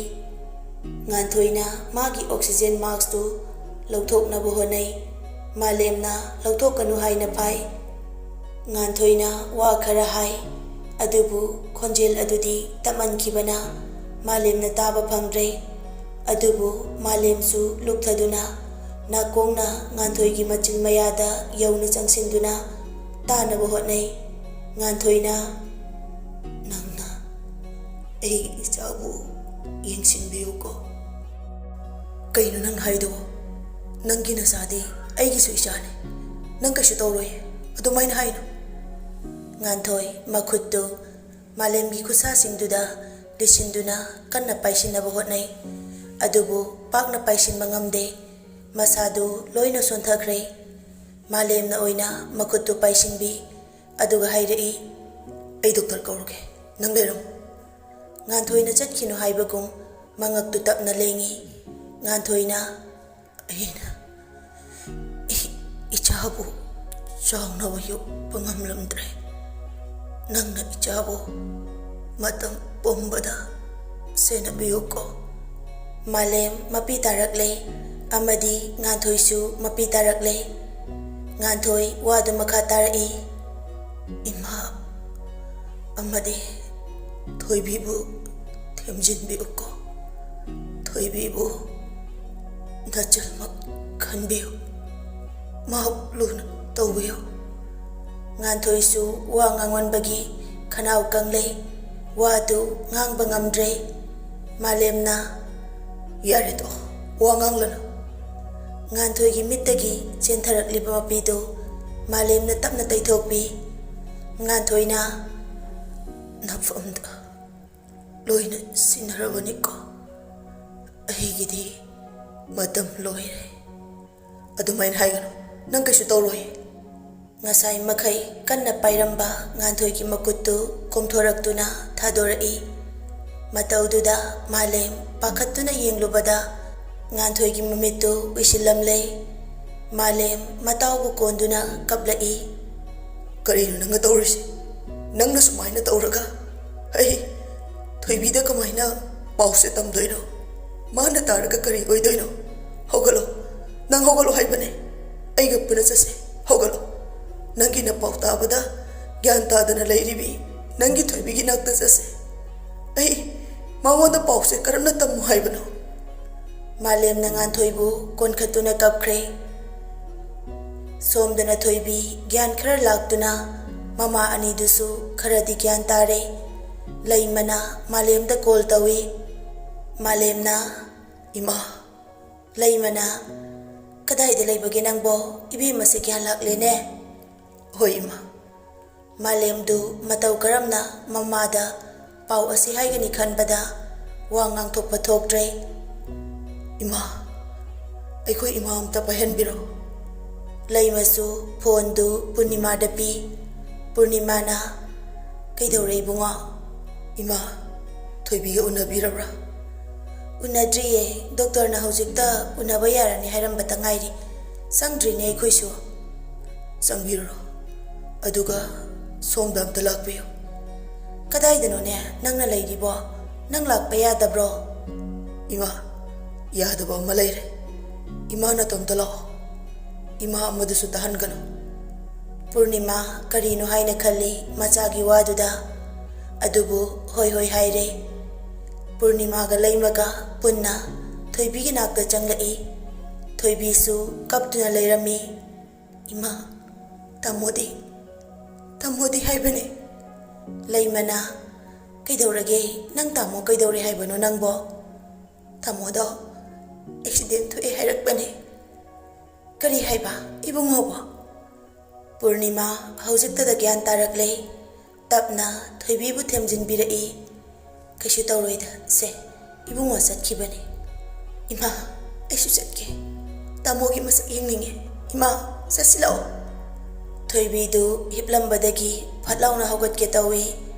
ꯉꯥꯟꯊꯣꯏꯅ ꯃꯥꯒꯤ ꯑꯣꯛꯁꯤꯖꯦꯟ ꯃꯥꯛꯁꯇꯨ ꯂꯧꯊꯣꯛꯅꯕ ꯍꯣꯠꯅꯩ꯫ ꯃꯥꯂꯦꯝꯅ "ꯂꯧꯊꯣꯛꯀꯅꯨ" ꯍꯥꯏꯅ ꯐꯥꯏ꯫ ꯉꯥꯟꯊꯣꯏꯅ ꯋꯥ ꯈꯔ ꯍꯥꯏ, ꯑꯗꯨꯕꯨ ꯈꯣꯟꯖꯦꯜ ꯑꯗꯨꯗꯤ ꯇꯞꯃꯟꯈꯤꯕꯅ ꯃꯥꯂꯦꯝꯅ ꯇꯥꯕ ꯐꯪꯗ꯭ꯔꯦ꯫ ꯑꯗꯨꯕꯨ ꯃꯥꯂꯦꯝꯁꯨ ꯂꯨꯞꯊꯗꯨꯅ ꯅꯥꯀꯣꯡꯅ ꯉꯥꯟꯊꯣꯏꯒꯤ ꯃꯆꯤꯜ ꯃꯌꯥꯗ ꯌꯧꯅ ꯆꯪꯁꯤꯟꯗꯨꯅ ꯇꯥꯅꯕ ꯍꯣꯠꯅꯩ꯫ ꯉꯥꯟꯊꯣꯏꯅ, "ꯅꯪꯅ ꯑꯩꯒꯤ ꯏꯆꯥꯕꯨ ꯌꯦꯡꯁꯤꯟꯕꯤꯌꯨꯀꯣ꯫" "ꯀꯩꯅꯣ ꯅꯪ ꯍꯥꯏꯗꯨꯕꯣ? ꯅꯪꯒꯤ ꯅꯆꯥꯗꯤ ꯑꯩꯒꯤꯁꯨ ꯏꯆꯥꯅꯤ꯫ ꯅꯪ ꯀꯩꯁꯨ ꯇꯧꯔꯣꯏ꯫ ꯑꯗꯨꯃꯥꯏꯅ ꯍꯥꯏꯅꯨ꯫" ꯉꯥꯟꯊꯣꯏ ꯃꯈꯨꯠꯇꯨ ꯃꯥꯂꯦꯝꯒꯤ ꯈꯨꯠꯁꯥꯁꯤꯡꯗꯨꯗ ꯂꯤꯠꯁꯤꯟꯗꯨꯅ ꯀꯟꯅ ꯄꯥꯏꯁꯤꯟꯅꯕ ꯍꯣꯠꯅꯩ꯫ ꯑꯗꯨꯕꯨ ꯄꯥꯛꯅ ꯄꯥꯏꯁꯤꯟꯕ ꯉꯝꯗꯦ꯫ ꯃꯁꯥꯗꯨ ꯂꯣꯏꯅ ꯁꯣꯟꯊꯈ꯭ꯔꯦ꯫ ꯃꯥꯂꯦꯝꯅ ꯑꯣꯏꯅ ꯃꯈꯨꯠꯇꯨ ꯄꯥꯏꯁꯤꯟꯕꯤ꯫ ꯑꯗꯨꯒ ꯍꯥꯏꯔꯛꯏ, "ꯑꯩ ꯗꯣꯛꯇꯔ ꯀꯧꯔꯒꯦ, ꯅꯪ ꯂꯩꯔꯝꯃꯨ꯫" ꯉꯥꯟꯊꯣꯏꯅ ꯆꯠꯈꯤꯅꯨ ꯍꯥꯏꯕꯒꯨꯝ ꯃꯉꯛꯇꯨ ꯇꯞꯅ ꯂꯦꯡꯉꯤ꯫ ꯉꯥꯟꯊꯣꯏꯅ, "ꯑꯩꯅ ꯏ-, ꯏꯆꯥꯕꯨ ꯆꯥꯎꯅꯕ ꯌꯣꯛꯄ ꯉꯝꯂꯝꯗ꯭ꯔꯦ꯫ ꯅꯪꯅ ꯏꯆꯥꯕꯨ ꯃꯇꯝ ꯄꯨꯝꯕꯗ ꯁꯦꯟꯅꯕꯤꯌꯨꯀꯣ꯫" ꯃꯥꯂꯦꯝ ꯃꯄꯤ ꯇꯥꯔꯛꯂꯦ ꯑꯃꯗꯤ ꯉꯥꯟꯊꯣꯏꯁꯨ ꯃꯄꯤ ꯇꯥꯔꯛꯂꯦ꯫ ꯉꯥꯟꯊꯣꯏ ꯋꯥꯗꯨ ꯃꯈꯥ ꯇꯥꯔꯛꯏ, "ꯏꯃꯥ ꯑꯃꯗꯤ ꯊꯣꯏꯕꯤꯕꯨ ꯊꯦꯝꯖꯤꯟꯕꯤꯌꯨꯀꯣ꯫ ꯊꯣꯏꯕꯤꯕꯨ ꯅꯆꯜꯃꯛ ꯈꯟꯕꯤꯌꯨ꯫ ꯃꯍꯥꯛ ꯂꯨꯅ ꯇꯧꯕꯤꯌꯨ꯫" ꯉꯥꯟꯊꯣꯏꯁꯨ ꯋꯥ ꯉꯥꯡꯃꯟꯕꯒꯤ ꯈꯅꯥꯎ ꯀꯪꯂꯦ꯫ ꯋꯥꯗꯨ ꯉꯥꯡꯕ ꯉꯝꯗ꯭ꯔꯦ꯫ ꯃꯥꯂꯦꯝꯅ, ꯌꯥꯔꯦ, ꯇꯣꯛꯑꯣ꯫ ꯋꯥ ꯉꯥꯡꯂꯅꯨ꯫ ꯉꯥꯟꯊꯣꯏꯒꯤ ꯃꯤꯠꯇꯒꯤ ꯆꯦꯟꯊꯔꯛꯂꯤꯕ ꯃꯄꯤꯗꯨ ꯃꯥꯂꯦꯝꯅ ꯇꯞꯅ ꯇꯩꯊꯣꯛꯄꯤ꯫ ꯉꯥꯟꯊꯣꯏꯅ, "ꯅꯐꯝꯗ ꯂꯣꯏꯅ ꯁꯤꯟꯅꯔꯕꯅꯤꯀꯣ꯫ ꯑꯩꯒꯤꯗꯤ ꯃꯇꯝ ꯂꯣꯏꯔꯦ꯫ ꯑꯗꯨꯃꯥꯏꯅ ꯍꯥꯏꯒꯅꯨ꯫ ꯅꯪ ꯀꯩꯁꯨ ꯇꯧꯔꯣꯏ꯫" ꯉꯁꯥꯏ ꯃꯈꯩ ꯀꯟꯅ ꯄꯥꯏꯔꯝꯕ ꯉꯥꯟꯊꯣꯏꯒꯤ ꯃꯈꯨꯠꯇꯨ ꯀꯣꯝꯊꯣꯔꯛꯇꯨꯅ ꯊꯥꯗꯣꯔꯛꯏ꯫ ꯃꯇꯧꯗꯨꯗ ꯃꯥꯂꯦꯝ ꯄꯥꯈꯠꯇꯨꯅ ꯌꯦꯡꯂꯨꯕꯗ ꯉꯥꯟꯊꯣꯏꯒꯤ ꯃꯃꯤꯠꯇꯨ ꯎꯏꯁꯤꯜꯂꯝꯂꯦ꯫ ꯃꯥꯂꯦꯝ ꯃꯇꯥꯎꯕꯨ ꯀꯣꯟꯗꯨꯅ ꯀꯞꯂꯛꯏ꯫ "ꯀꯔꯤꯅꯣ ꯅꯪꯅ ꯇꯧꯔꯤꯁꯤ? ꯅꯪꯅ ꯁꯨꯃꯥꯏꯅ ꯇꯧꯔꯒ ꯑꯩ ꯊꯣꯏꯕꯤꯗ ꯀꯃꯥꯏꯅ ꯄꯥꯎꯁꯦ ꯇꯝꯗꯣꯏꯅꯣ? ꯃꯥꯅ ꯇꯥꯔꯒ ꯀꯔꯤ ꯑꯣꯏꯗꯣꯏꯅꯣ? ꯍꯧꯒꯠꯂꯣ, ꯅꯪ ꯍꯧꯒꯠꯂꯣ ꯍꯥꯏꯕꯅꯦ꯫ ꯑꯩꯒ ꯄꯨꯟꯅ ꯆꯠꯁꯦ꯫ ꯍꯧꯒꯠꯂꯣ꯫ ꯅꯪꯒꯤ ꯅꯄꯥꯎ ꯇꯥꯕꯗ ꯒ꯭ꯌꯥꯟ ꯇꯥꯗꯅ ꯂꯩꯔꯤꯕꯤ ꯅꯪꯒꯤ ꯊꯣꯏꯕꯤꯒꯤ ꯅꯥꯛꯇ ꯆꯠꯁꯦ꯫ ꯑꯩ ꯃꯉꯣꯟꯗ ꯄꯥꯎꯁꯦ ꯀꯔꯝꯅ ꯇꯝꯃꯨ ꯍꯥꯏꯕꯅꯣ?" ꯃꯥꯂꯦꯝꯅ ꯉꯥꯟꯊꯣꯏꯕꯨ ꯀꯣꯟꯈꯠꯇꯨꯅ ꯀꯞꯈ꯭ꯔꯦ꯫ ꯁꯣꯝꯗꯅ ꯊꯣꯏꯕꯤ ꯒ꯭ꯌꯥꯟ ꯈꯔ ꯂꯥꯛꯇꯨꯅ ꯃꯃꯥ ꯑꯅꯤꯗꯨꯁꯨ ꯈꯔꯗꯤ ꯒ꯭ꯌꯥꯟ ꯇꯥꯔꯦ꯫ ꯂꯩꯃꯅ ꯃꯥꯂꯦꯝꯗ ꯀꯣꯜ ꯇꯧꯏ꯫ ꯃꯥꯂꯦꯝꯅ, "ꯏꯃꯥ꯫" ꯂꯩꯃꯅ, "ꯀꯗꯥꯏꯗ ꯂꯩꯕꯒꯦ ꯅꯪꯕꯣ? ꯏꯕꯦꯝꯃꯁꯦ ꯒ꯭ꯌꯥꯟ ꯂꯥꯛꯂꯦꯅꯦ꯫" "ꯍꯣꯏ, ꯏꯃꯥ꯫" ꯃꯥꯂꯦꯝꯗꯨ ꯃꯇꯧ ꯀꯔꯝꯅ ꯃꯃꯥꯗ ꯄꯥꯎ ꯑꯁꯤ ꯍꯥꯏꯒꯅꯤ ꯈꯟꯕꯗ ꯋꯥ ꯉꯥꯡꯊꯣꯛꯄ ꯊꯣꯛꯇ꯭ꯔꯦ꯫ "ꯏꯃꯥ, ꯑꯩꯈꯣꯏ ꯏꯃꯥ ꯑꯝꯇ ꯄꯥꯏꯍꯟꯕꯤꯔꯣ꯫" ꯂꯩꯃꯁꯨ ꯐꯣꯟꯗꯨ ꯄꯨꯔꯅꯤꯃꯥꯗ ꯄꯤ꯫ ꯄꯨꯔꯅꯤꯃꯥꯅ, "ꯀꯩꯗꯧꯔꯦ ꯏꯕꯨꯡꯉꯣ?" "ꯏꯃꯥ, ꯊꯣꯏꯕꯤꯒ ꯎꯅꯕꯤꯔꯕ꯭ꯔꯥ?" "ꯎꯅꯗ꯭ꯔꯤꯌꯦ, ꯗꯣꯛꯇꯔꯅ ꯍꯧꯖꯤꯛꯇ ꯎꯅꯕ ꯌꯥꯔꯅꯤ ꯍꯥꯏꯔꯝꯕꯇ ꯉꯥꯏꯔꯤ꯫ ꯆꯪꯗ꯭ꯔꯤꯅꯦ ꯑꯩꯈꯣꯏꯁꯨ꯫" "ꯆꯪꯕꯤꯔꯨꯔꯣ, ꯑꯗꯨꯒ ꯁꯣꯝꯗ ꯑꯝꯇ ꯂꯥꯛꯄꯤꯌꯨ꯫" "ꯀꯗꯥꯏꯗꯅꯣꯅꯦ ꯅꯪꯅ ꯂꯩꯔꯤꯕꯣ? ꯅꯪ ꯂꯥꯛꯄ ꯌꯥꯗꯕ꯭ꯔꯣ?" "ꯏꯃꯥ, ꯌꯥꯗꯕ ꯑꯃ ꯂꯩꯔꯦ꯫ ꯏꯃꯥ ꯅꯇꯣꯝꯇ ꯂꯥꯛꯑꯣ꯫ ꯏꯃꯥ ꯑꯃꯗꯨꯁꯨ ꯇꯥꯍꯟꯒꯅꯨ꯫" ꯄꯨꯔꯅꯤꯃꯥ ꯀꯔꯤꯅꯣ ꯍꯥꯏꯅ ꯈꯜꯂꯤ ꯃꯆꯥꯒꯤ ꯋꯥꯗꯨꯗ꯫ ꯑꯗꯨꯕꯨ ꯍꯣꯏ ꯍꯣꯏ ꯍꯥꯏꯔꯦ꯫ ꯄꯨꯔꯅꯤꯃꯥꯒ ꯂꯩꯃꯒ ꯄꯨꯟꯅ ꯊꯣꯏꯕꯤꯒꯤ ꯅꯥꯛꯇ ꯆꯪꯂꯛꯏ꯫ ꯊꯣꯏꯕꯤꯁꯨ ꯀꯞꯇꯨꯅ ꯂꯩꯔꯝꯃꯤ꯫ "ꯏꯃꯥ, ꯇꯥꯃꯣꯗꯤ, ꯇꯥꯃꯣꯗꯤ ꯍꯥꯏꯕꯅꯦ꯫" ꯂꯩꯃꯅ, "ꯀꯩꯗꯧꯔꯒꯦ? ꯅꯪ ꯇꯥꯃꯣ ꯀꯩꯗꯧꯔꯦ ꯍꯥꯏꯕꯅꯣ ꯅꯪꯕꯣ?" "ꯇꯥꯃꯣꯗꯣ ꯑꯦꯛꯁꯤꯗꯦꯟ ꯊꯣꯛꯑꯦ ꯍꯥꯏꯔꯛꯄꯅꯦ꯫" "ꯀꯔꯤ ꯍꯥꯏꯕ, ꯏꯕꯨꯡꯉꯣꯕꯣ?" ꯄꯨꯔꯅꯤꯃꯥ ꯍꯧꯖꯤꯛꯇꯗ ꯒ꯭ꯌꯥꯟ ꯇꯥꯔꯛꯂꯦ꯫ ꯇꯞꯅ ꯊꯣꯏꯕꯤꯕꯨ ꯊꯦꯝꯖꯤꯟꯕꯤꯔꯛꯏ꯫ "ꯀꯩꯁꯨ ꯇꯧꯔꯣꯏꯗ ꯁꯦ, ꯏꯕꯨꯡꯉꯣ ꯆꯠꯈꯤꯕꯅꯦ꯫" "ꯏꯃꯥ, ꯑꯩꯁꯨ ꯆꯠꯀꯦ꯫ ꯇꯥꯃꯣꯒꯤ ꯃꯁꯛ ꯌꯦꯡꯅꯤꯡꯉꯦ꯫ ꯏꯃꯥ, ꯆꯠꯁꯤ ꯂꯥꯛꯑꯣ꯫" ꯊꯣꯏꯕꯤꯗꯨ ꯍꯤꯞꯂꯝꯕꯗꯒꯤ ꯐꯠ ꯂꯥꯎꯅ ꯍꯧꯒꯠꯀꯦ ꯇꯧꯏ꯫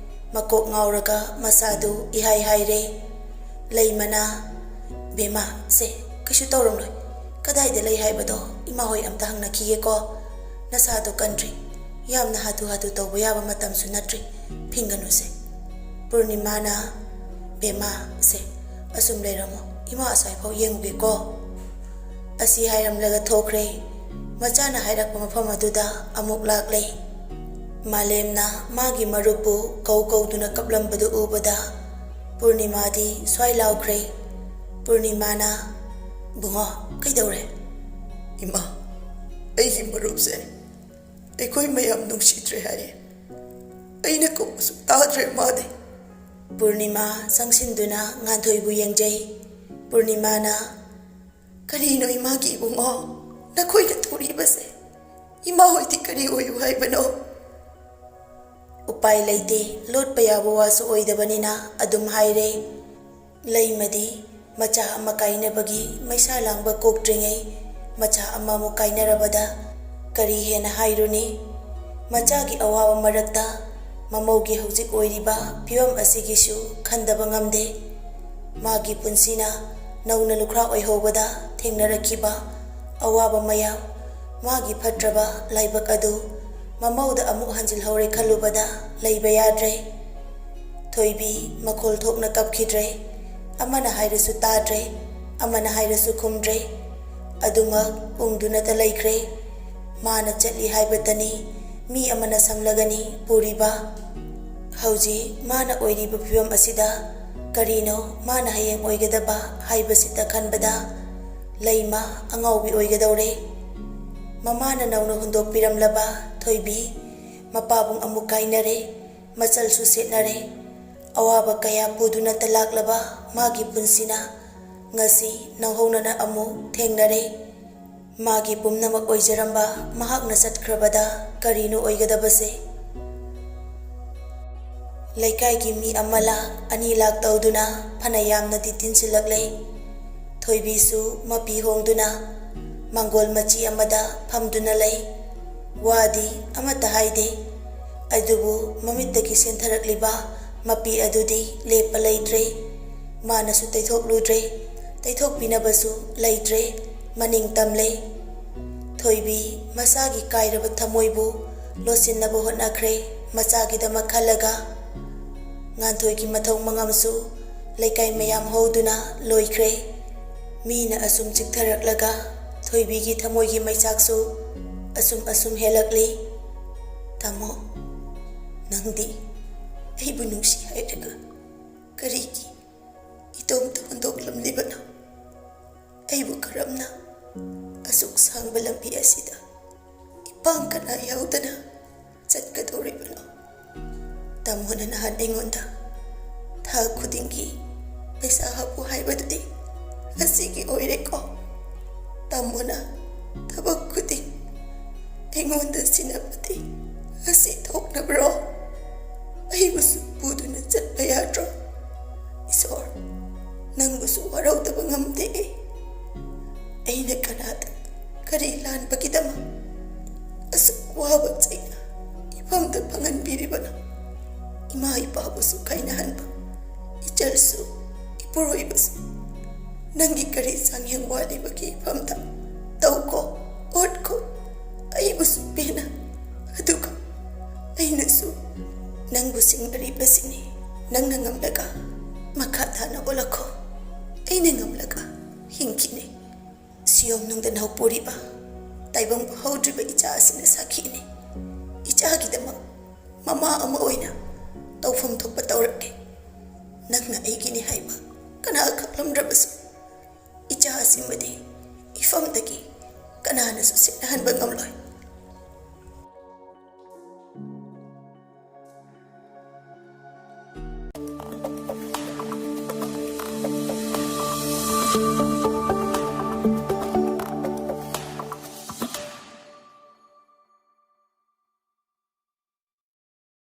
ꯃꯀꯣꯛ ꯉꯥꯎꯔꯒ ꯃꯁꯥꯗꯨ ꯏꯍꯥꯏ ꯍꯥꯏꯔꯦ꯫ ꯂꯩꯃꯅ, "ꯕꯦꯝꯃ, ꯁꯦ, ꯀꯩꯁꯨ ꯇꯧꯔꯝꯂꯣꯏ꯫ ꯀꯗꯥꯏꯗ ꯂꯩ ꯍꯥꯏꯕꯗꯣ ꯏꯃꯥ ꯍꯣꯏ ꯑꯝꯇ ꯍꯪꯅꯈꯤꯒꯦꯀꯣ꯫ ꯅꯁꯥꯗꯣ ꯀꯟꯗ꯭ꯔꯤ꯫ ꯌꯥꯝꯅ ꯍꯥꯊꯨ ꯍꯥꯊꯨ ꯇꯧꯕ ꯌꯥꯕ ꯃꯇꯝꯁꯨ ꯅꯠꯇ꯭ꯔꯤ꯫ ꯐꯤꯡꯒꯅꯨꯁꯦ꯫" ꯄꯨꯔꯅꯤꯃꯥꯅ, "ꯕꯦꯝꯃ, ꯁꯦ, ꯑꯁꯨꯝ ꯂꯩꯔꯝꯃꯣ꯫ ꯏꯃꯥ ꯑꯁ꯭ꯋꯥꯏꯐꯥꯎ ꯌꯦꯡꯉꯨꯒꯦꯀꯣ꯫" ꯑꯁꯤ ꯍꯥꯏꯔꯝꯂꯒ ꯊꯣꯛꯈ꯭ꯔꯦ꯫ ꯃꯆꯥꯅ ꯍꯥꯏꯔꯛꯄ ꯃꯐꯝ ꯑꯗꯨꯗ ꯑꯃꯨꯛ ꯂꯥꯛꯂꯦ꯫ ꯃꯥꯂꯦꯝꯅ ꯃꯥꯒꯤ ꯃꯔꯨꯞꯄꯨ ꯀꯧ ꯀꯧꯗꯨꯅ ꯀꯞꯂꯝꯕꯗꯨ ꯎꯕꯗ ꯄꯨꯔꯅꯤꯃꯥꯗꯤ ꯁ꯭ꯋꯥꯏ ꯂꯥꯎꯈ꯭ꯔꯦ꯫ ꯄꯨꯔꯅꯤꯃꯥꯅ, "ꯕꯨꯡꯉꯣ, ꯀꯩꯗꯧꯔꯦ?" "ꯏꯃꯥ, ꯑꯩꯒꯤ ꯃꯔꯨꯞꯁꯦ ꯑꯩꯈꯣꯏ ꯃꯌꯥꯝ ꯅꯨꯡꯁꯤꯗ꯭ꯔꯦ ꯍꯥꯏꯌꯦ꯫ ꯑꯩꯅ ꯀꯧꯕꯁꯨ ꯇꯥꯗ꯭ꯔꯦ ꯃꯥꯗꯤ꯫" ꯄꯨꯔꯅꯤꯃꯥ ꯆꯪꯁꯤꯟꯗꯨꯅ ꯉꯥꯟꯊꯣꯏꯕꯨ ꯌꯦꯡꯖꯩ꯫ ꯄꯨꯔꯅꯤꯃꯥꯅ, "ꯀꯔꯤꯅꯣ ꯏꯃꯥꯒꯤ ꯏꯕꯨꯡꯉꯣ? ꯅꯈꯣꯏꯅ ꯇꯧꯔꯤꯕꯁꯦ? ꯏꯃꯥ ꯍꯣꯏꯗꯤ ꯀꯔꯤ ꯑꯣꯏꯌꯨ ꯍꯥꯏꯕꯅꯣ?" ꯎꯄꯥꯏ ꯂꯩꯇꯦ, ꯂꯣꯠꯄ ꯌꯥꯕ ꯋꯥꯁꯨ ꯑꯣꯏꯗꯕꯅꯤꯅ ꯑꯗꯨꯝ ꯍꯥꯏꯔꯦ꯫ ꯂꯩꯃꯗꯤ ꯃꯆꯥ ꯑꯃ ꯀꯥꯏꯅꯕꯒꯤ ꯃꯩꯁꯥ ꯂꯥꯡꯕ ꯀꯣꯛꯇ꯭ꯔꯤꯉꯩ ꯃꯆꯥ ꯑꯃꯃꯨꯛ ꯀꯥꯏꯅꯔꯕꯗ ꯀꯔꯤ ꯍꯦꯟꯅ ꯍꯥꯏꯔꯨꯅꯤ? ꯃꯆꯥꯒꯤ ꯑꯋꯥꯕ ꯃꯔꯛꯇ ꯃꯃꯧꯒꯤ ꯍꯧꯖꯤꯛ ꯑꯣꯏꯔꯤꯕ ꯐꯤꯕꯝ ꯑꯁꯤꯒꯤꯁꯨ ꯈꯟꯗꯕ ꯉꯝꯗꯦ꯫ ꯃꯥꯒꯤ ꯄꯨꯟꯁꯤꯅ ꯅꯧꯅ ꯂꯨꯈ꯭ꯔꯥ ꯑꯣꯏꯍꯧꯕꯗ ꯊꯦꯡꯅꯔꯛꯈꯤꯕ ꯑꯋꯥꯕ ꯃꯌꯥꯝ, ꯃꯥꯒꯤ ꯐꯠꯇ꯭ꯔꯕ ꯂꯥꯏꯕꯛ ꯑꯗꯨ ꯃꯃꯧꯗ ꯑꯃꯨꯛ ꯍꯟꯖꯤꯜꯍꯧꯔꯦ ꯈꯜꯂꯨꯕꯗ ꯂꯩꯕ ꯌꯥꯗ꯭ꯔꯦ꯫ ꯊꯣꯏꯕꯤ ꯃꯈꯣꯜ ꯊꯣꯛꯅ ꯀꯞꯈꯤꯗ꯭ꯔꯦ꯫ ꯑꯃꯅ ꯍꯥꯏꯔꯁꯨ ꯇꯥꯗ꯭ꯔꯦ, ꯑꯃꯅ ꯍꯥꯏꯔꯁꯨ ꯈꯨꯝꯗ꯭ꯔꯦ꯫ ꯑꯗꯨꯃꯛ ꯎꯪꯗꯨꯅꯇ ꯂꯩꯈ꯭ꯔꯦ꯫ ꯃꯥꯅ ꯆꯠꯂꯤ ꯍꯥꯏꯕꯇꯅꯤ ꯃꯤ ꯑꯃꯅ ꯁꯪꯂꯒꯅꯤ ꯄꯨꯔꯤꯕ꯫ ꯍꯧꯖꯤꯛ ꯃꯥꯅ ꯑꯣꯏꯔꯤꯕ ꯐꯤꯕꯝ ꯑꯁꯤꯗ ꯀꯔꯤꯅꯣ ꯃꯥꯅ ꯍꯌꯦꯡ ꯑꯣꯏꯒꯗꯕ ꯍꯥꯏꯕꯁꯤꯇ ꯈꯟꯕꯗ ꯂꯩꯃ ꯑꯉꯥꯎꯕꯤ ꯑꯣꯏꯒꯗꯧꯔꯦ꯫ ꯃꯃꯥꯅ ꯅꯧꯅ ꯍꯨꯟꯗꯣꯛꯄꯤꯔꯝꯂꯕ ꯊꯣꯏꯕꯤ ꯃꯄꯥꯕꯨꯡ ꯑꯃꯨꯛ ꯀꯥꯏꯅꯔꯦ꯫ ꯃꯆꯜꯁꯨ ꯁꯦꯠꯅꯔꯦ꯫ ꯑꯋꯥꯕ ꯀꯌꯥ ꯄꯨꯗꯨꯅꯇ ꯂꯥꯛꯂꯕ ꯃꯥꯒꯤ ꯄꯨꯟꯁꯤꯅ ꯉꯁꯤ ꯅꯧꯍꯧꯅꯅ ꯑꯃꯨꯛ ꯊꯦꯡꯅꯔꯦ꯫ ꯃꯥꯒꯤ ꯄꯨꯝꯅꯃꯛ ꯑꯣꯏꯖꯔꯝꯕ ꯃꯍꯥꯛꯅ ꯆꯠꯈ꯭ꯔꯕꯗ ꯀꯔꯤꯅꯣ ꯑꯣꯏꯒꯗꯕꯁꯦ? ꯂꯩꯀꯥꯏꯒꯤ ꯃꯤ ꯑꯃ ꯂꯥꯛ, ꯑꯅꯤ ꯂꯥꯛ ꯇꯧꯗꯨꯅ ꯐꯅ ꯌꯥꯝꯅꯗꯤ ꯇꯤꯟꯁꯤꯜꯂꯛꯂꯦ꯫ ꯊꯣꯏꯕꯤꯁꯨ ꯃꯄꯤ ꯍꯣꯡꯗꯨꯅ ꯃꯥꯡꯒꯣꯜ ꯃꯆꯤ ꯑꯃꯗ ꯐꯝꯗꯨꯅ ꯂꯩ꯫ ꯋꯥꯗꯤ ꯑꯃꯠꯇ ꯍꯥꯏꯗꯦ꯫ ꯑꯗꯨꯕꯨ ꯃꯃꯤꯠꯇꯒꯤ ꯆꯦꯟꯊꯔꯛꯂꯤꯕ ꯃꯄꯤ ꯑꯗꯨꯗꯤ ꯂꯦꯞꯄ ꯂꯩꯇ꯭ꯔꯦ꯫ ꯃꯥꯅꯁꯨ ꯇꯩꯊꯣꯛꯂꯨꯗ꯭ꯔꯦ, ꯇꯩꯊꯣꯛꯄꯤꯅꯕꯁꯨ ꯂꯩꯇ꯭ꯔꯦ꯫ ꯃꯅꯤꯡ ꯇꯝꯂꯦ꯫ ꯊꯣꯏꯕꯤ ꯃꯁꯥꯒꯤ ꯀꯥꯏꯔꯕ ꯊꯃꯣꯏꯕꯨ ꯂꯣꯠꯁꯤꯟꯅꯕ ꯍꯣꯠꯅꯈ꯭ꯔꯦ꯫ ꯃꯆꯥꯒꯤꯗꯃꯛ ꯈꯜꯂꯒ ꯉꯥꯟꯊꯣꯏꯒꯤ ꯃꯊꯧ ꯃꯉꯝꯁꯨ ꯂꯩꯀꯥꯏ ꯃꯌꯥꯝ ꯍꯧꯗꯨꯅ ꯂꯣꯏꯈ꯭ꯔꯦ꯫ ꯃꯤꯅ ꯑꯁꯨꯝ ꯆꯤꯛꯊꯔꯛꯂꯒ ꯊꯣꯏꯕꯤꯒꯤ ꯊꯃꯣꯏꯒꯤ ꯃꯩꯆꯥꯛꯁꯨ ꯑꯁꯨꯝ ꯑꯁꯨꯝ ꯍꯦꯜꯂꯛꯂꯤ꯫ "ꯇꯥꯃꯣ, ꯅꯪꯗꯤ ꯑꯩꯕꯨ ꯅꯨꯡꯁꯤ ꯍꯥꯏꯔꯒ ꯀꯔꯤꯒꯤ ꯏꯇꯣꯝꯇ ꯍꯨꯟꯗꯣꯛꯂꯝꯂꯤꯕꯅꯣ? ꯑꯩꯕꯨ ꯀꯔꯝꯅ ꯑꯁꯨꯛ ꯁꯥꯡꯕ ꯂꯝꯕꯤ ꯑꯁꯤꯗ ꯏꯄꯥꯡ ꯀꯅꯥ ꯌꯥꯎꯗꯅ ꯆꯠꯀꯗꯧꯔꯤꯕꯅꯣ?" ꯇꯥꯃꯣꯅ ꯅꯍꯥꯟ ꯑꯩꯉꯣꯟꯗ ꯊꯥ ꯈꯨꯗꯤꯡꯒꯤ ꯄꯩꯁꯥ ꯍꯥꯞꯄꯨ ꯍꯥꯏꯕꯗꯨꯗꯤ ꯑꯁꯤꯒꯤ ꯑꯣꯏꯔꯦꯀꯣ꯫ ꯇꯥꯃꯣꯅ ꯊꯕꯛ ꯈꯨꯗꯤꯡ ꯑꯩꯉꯣꯟꯗ ꯁꯤꯟꯅꯕꯗꯤ ꯑꯁꯤ ꯊꯣꯛꯅꯕ꯭ꯔꯣ? ꯑꯩꯕꯨꯁꯨ ꯄꯨꯗꯨꯅ ꯆꯠꯄ ꯌꯥꯗ꯭ꯔꯣ? ꯏꯁꯣꯔ, ꯅꯪꯕꯨꯁꯨ ꯋꯥꯔꯧꯗꯕ ꯉꯝꯗꯦ꯫ ꯑꯩꯅ ꯀꯅꯥꯗ ꯀꯔꯤ ꯂꯥꯟꯕꯒꯤꯗꯃꯛ ꯑꯁꯨꯛ ꯋꯥꯕ ꯆꯩꯅ ꯏꯐꯝꯗ ꯐꯪꯍꯟꯕꯤꯔꯤꯕꯅꯣ? ꯏꯃꯥ ꯏꯄꯥꯕꯨꯁꯨ ꯀꯥꯏꯅꯍꯟꯕ, ꯏꯆꯜꯁꯨ ꯏꯄꯨꯔꯣꯏꯕꯁꯨ ꯅꯪꯒꯤ ꯀꯔꯤ ꯆꯥꯡꯌꯦꯡ ꯋꯥꯠꯂꯤꯕꯒꯤ ꯏꯐꯝꯗ ꯇꯧꯀꯣ, ꯑꯣꯠꯀꯣ꯫ ꯑꯩꯕꯨꯁꯨ ꯄꯦꯟꯅ, ꯑꯗꯨꯒ ꯑꯩꯅꯁꯨ ꯅꯪꯕꯨ ꯁꯤꯡꯅꯔꯤꯕꯁꯤꯅꯤ꯫ ꯅꯪꯅ ꯉꯝꯂꯒ ꯃꯈꯥ ꯇꯥꯅ ꯑꯣꯜꯂꯛꯈꯣ꯫ ꯑꯩꯅ ꯉꯝꯂꯒ ꯍꯤꯡꯈꯤꯅꯤ꯫ ꯁꯤꯌꯣꯝ ꯅꯨꯡꯗ ꯅꯧꯄꯨꯔꯤꯕ, ꯇꯥꯏꯕꯪ ꯍꯧꯗ꯭ꯔꯤꯕ ꯏꯆꯥ ꯑꯁꯤꯅ ꯁꯥꯈꯤꯅꯤ꯫ ꯏꯆꯥꯒꯤꯗꯃꯛ ꯃꯃꯥ ꯑꯃ ꯑꯣꯏꯅ ꯇꯧꯐꯝ ꯊꯣꯛꯄ ꯇꯧꯔꯛꯀꯦ꯫ ꯅꯪꯅ ꯑꯩꯒꯤꯅꯤ ꯍꯥꯏꯕ ꯀꯅꯥ ꯈꯪꯂꯝꯗ꯭ꯔꯕꯁꯨ, ꯏꯆꯥ ꯑꯁꯤꯃꯗꯤ ꯏꯐꯝꯗꯒꯤ ꯀꯅꯥꯅꯁꯨ ꯁꯤꯠꯅꯍꯟꯕ ꯉꯝꯂꯣꯏ꯫